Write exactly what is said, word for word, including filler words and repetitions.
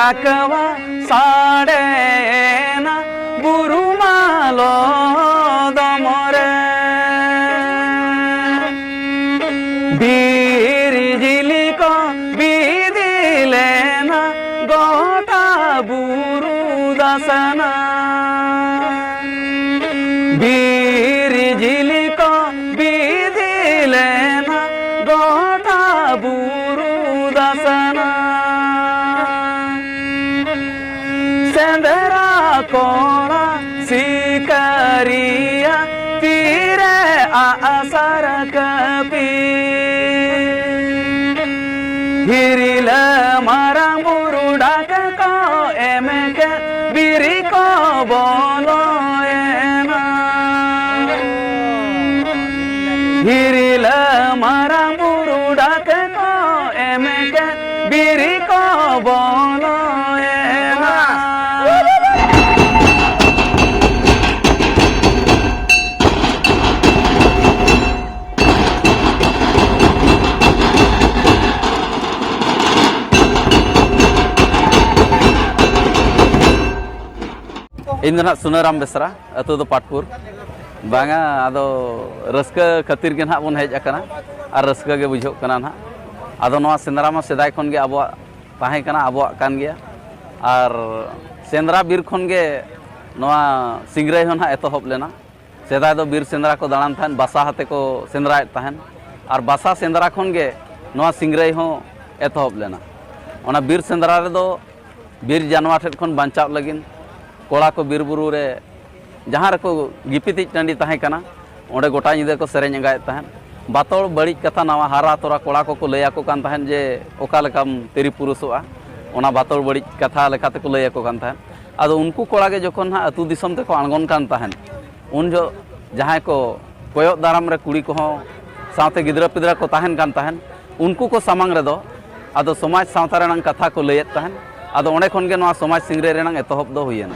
ᱟᱠᱟᱣᱟ ᱥᱟᱰᱮᱭᱮᱱᱟ ᱵᱩᱨᱩ ᱢᱟᱞᱚ ᱫᱚᱢᱚᱨᱮ᱾ ᱵᱤᱨ ᱡᱤᱞᱤ ᱠᱚ ᱵᱤᱫᱤ ᱞᱮᱱᱟ ᱜᱚᱴᱟ ᱵᱩᱨᱩ ᱫᱟᱥᱟᱱᱟ᱾ ᱵᱤᱨ ᱡᱤᱞᱤ ᱠᱚ ᱵᱤᱫᱤ ᱞᱮᱱᱟ ᱜᱚᱴᱟ ᱵᱩᱨᱩ ᱫᱟᱥᱟᱱᱟ᱾ ᱥᱮᱸᱫᱽᱨᱟ ᱠᱚᱲᱟ ᱥᱤᱠᱟᱹᱨᱤᱭᱟ ᱛᱤᱨᱮ ᱟᱜᱼᱥᱟᱨ ᱠᱟᱹᱯᱤ᱾ ᱦᱤᱨᱤᱞᱟᱹ ᱢᱟᱨᱟᱝ ᱵᱩᱨᱩ ᱰᱟᱠ ᱠᱚ ᱮᱢ ᱠᱮᱫ ᱵᱤᱨᱤ ᱠᱚ ᱵᱚᱞᱚᱭᱮᱱᱟ᱾ ᱦᱤᱨᱤᱞᱟᱹ ᱢᱟᱨᱟᱝ ᱵᱩᱨᱩ ᱰᱟᱠ ᱠᱚ ᱮᱢ ᱠᱮᱫ ᱵᱤᱨᱤ ᱠᱚ ᱵᱚᱞᱚᱭᱮᱱᱟ᱾ ᱤᱧ ᱫᱚ ᱱᱟᱦᱟᱜ ᱥᱩᱱᱟᱹᱨᱟᱢ ᱵᱮᱥᱨᱟ, ᱟᱹᱛᱩ ᱫᱚ ᱯᱟᱴᱯᱩᱨ᱾ ᱵᱟᱝᱟ, ᱟᱫᱚ ᱨᱟᱹᱥᱠᱟᱹ ᱠᱷᱟᱹᱛᱤᱨ ᱜᱮ ᱱᱟᱦᱟᱜ ᱵᱚᱱ ᱦᱮᱡ ᱟᱠᱟᱱᱟ ᱟᱨ ᱨᱟᱹᱥᱠᱟᱹ ᱜᱮ ᱵᱩᱡᱷᱟᱹᱜ ᱠᱟᱱᱟ ᱱᱟᱦᱟᱜ᱾ ᱟᱫᱚ ᱱᱚᱣᱟ ᱥᱮᱸᱫᱽᱨᱟ ᱢᱟ ᱥᱮᱫᱟᱭ ᱠᱷᱚᱱ ᱜᱮ ᱟᱵᱚᱣᱟᱜ ᱛᱟᱦᱮᱸ ᱠᱟᱱᱟ, ᱟᱵᱚᱣᱟᱜ ᱠᱟᱱ ᱜᱮᱭᱟ᱾ ᱟᱨ ᱥᱮᱸᱫᱽᱨᱟ ᱵᱤᱨ ᱠᱷᱚᱱ ᱜᱮ ᱱᱚᱣᱟ ᱥᱤᱝᱨᱟᱹᱭ ᱦᱚᱸ ᱱᱟᱦᱟᱜ ᱮᱛᱚᱦᱚᱵ ᱞᱮᱱᱟ᱾ ᱥᱮᱫᱟᱭ ᱫᱚ ᱵᱤᱨ ᱥᱮᱸᱫᱽᱨᱟ ᱠᱚ ᱫᱟᱬᱟᱱ ᱛᱟᱦᱮᱸᱫ, ᱵᱟᱥᱟ ᱦᱟᱛᱮ ᱠᱚ ᱥᱮᱸᱫᱽᱨᱟᱭᱮᱫ ᱛᱟᱦᱮᱸᱫ᱾ ᱟᱨ ᱵᱟᱥᱟ ᱥᱮᱸᱫᱽᱨᱟ ᱠᱷᱚᱱ ᱜᱮ ᱱᱚᱣᱟ ᱥᱤᱝᱨᱟᱹᱭ ᱦᱚᱸ ᱮᱛᱚᱦᱚᱵ ᱞᱮᱱᱟ᱾ ᱚᱱᱟ ᱵᱤᱨ ᱥᱮᱸᱫᱽᱨᱟ ᱨᱮᱫᱚ ᱵᱤᱨ ᱡᱟᱱᱣᱟᱨ ᱴᱷᱮᱱ ᱠᱷᱚᱱ ᱵᱟᱧᱪᱟᱣ ᱞᱟᱹᱜᱤᱫ ᱠᱚᱲᱟ ᱠᱚ ᱵᱤᱨ ᱵᱩᱨᱩ ᱨᱮ ᱡᱟᱦᱟᱸ ᱨᱮᱠᱚ ᱜᱤᱯᱤᱛᱤᱡ ᱴᱟᱺᱰᱤ ᱛᱟᱦᱮᱸ ᱠᱟᱱᱟ, ᱚᱸᱰᱮ ᱜᱚᱴᱟ ᱧᱤᱫᱟᱹ ᱠᱚ ᱥᱮᱨᱮᱧ ᱟᱸᱜᱟᱭᱮᱫ ᱛᱟᱦᱮᱸᱫ᱾ ᱵᱟᱛᱚᱲ ᱵᱟᱹᱲᱤᱡ ᱠᱟᱛᱷᱟ ᱱᱟᱣᱟ ᱦᱟᱨᱟ ᱛᱚᱨᱟ ᱠᱚᱲᱟ ᱠᱚᱠᱚ ᱞᱟᱹᱭ ᱟᱠᱚ ᱠᱟᱱ ᱛᱟᱦᱮᱸᱫ ᱡᱮ, ᱚᱠᱟ ᱞᱮᱠᱟᱢ ᱛᱤᱨᱤ ᱯᱩᱨᱩᱥᱚᱜᱼᱟ, ᱚᱱᱟ ᱵᱟᱛᱚᱲ ᱵᱟᱹᱲᱤᱡ ᱠᱟᱛᱷᱟ ᱞᱮᱠᱟ ᱛᱮᱠᱚ ᱞᱟᱹᱭ ᱟᱠᱚ ᱠᱟᱱ ᱛᱟᱦᱮᱸᱫ᱾ ᱟᱫᱚ ᱩᱱᱠᱩ ᱠᱚᱲᱟ ᱜᱮ ᱡᱚᱠᱷᱚᱱ ᱦᱟᱸᱜ ᱟᱹᱛᱩ ᱫᱤᱥᱚᱢ ᱛᱮᱠᱚ ᱟᱬᱜᱚᱱ ᱠᱟᱱ ᱛᱟᱦᱮᱸᱫ, ᱩᱱ ᱡᱚᱦᱚᱜ ᱡᱟᱦᱟᱸᱭ ᱠᱚ ᱠᱚᱭᱚᱜ ᱫᱟᱨᱟᱢ ᱨᱮ ᱠᱩᱲᱤ ᱠᱚᱦᱚᱸ ᱥᱟᱶᱛᱮ ᱜᱤᱫᱽᱨᱟᱹ ᱯᱤᱫᱽᱨᱟᱹ ᱠᱚ ᱛᱟᱦᱮᱱ ᱠᱟᱱ ᱛᱟᱦᱮᱸᱫ, ᱩᱱᱠᱩ ᱠᱚ ᱥᱟᱢᱟᱝ ᱨᱮᱫᱚ ᱟᱫᱚ ᱥᱚᱢᱟᱡᱽ ᱥᱟᱶᱛᱟ ᱨᱮᱱᱟᱜ ᱠᱟᱛᱷᱟ ᱠᱚ ᱞᱟᱹᱭᱮᱫ ᱛᱟᱦᱮᱸᱫ᱾ ᱟᱫᱚ ᱚᱸᱰᱮ ᱠᱷᱚᱱ ᱜᱮ ᱱᱚᱣᱟ ᱥᱚᱢᱟᱡᱽ ᱥᱤᱝᱨᱟᱹᱭ ᱨᱮᱱᱟᱜ ᱮᱛᱚᱦᱚᱵ ᱫᱚ ᱦᱩᱭᱮᱱᱟ᱾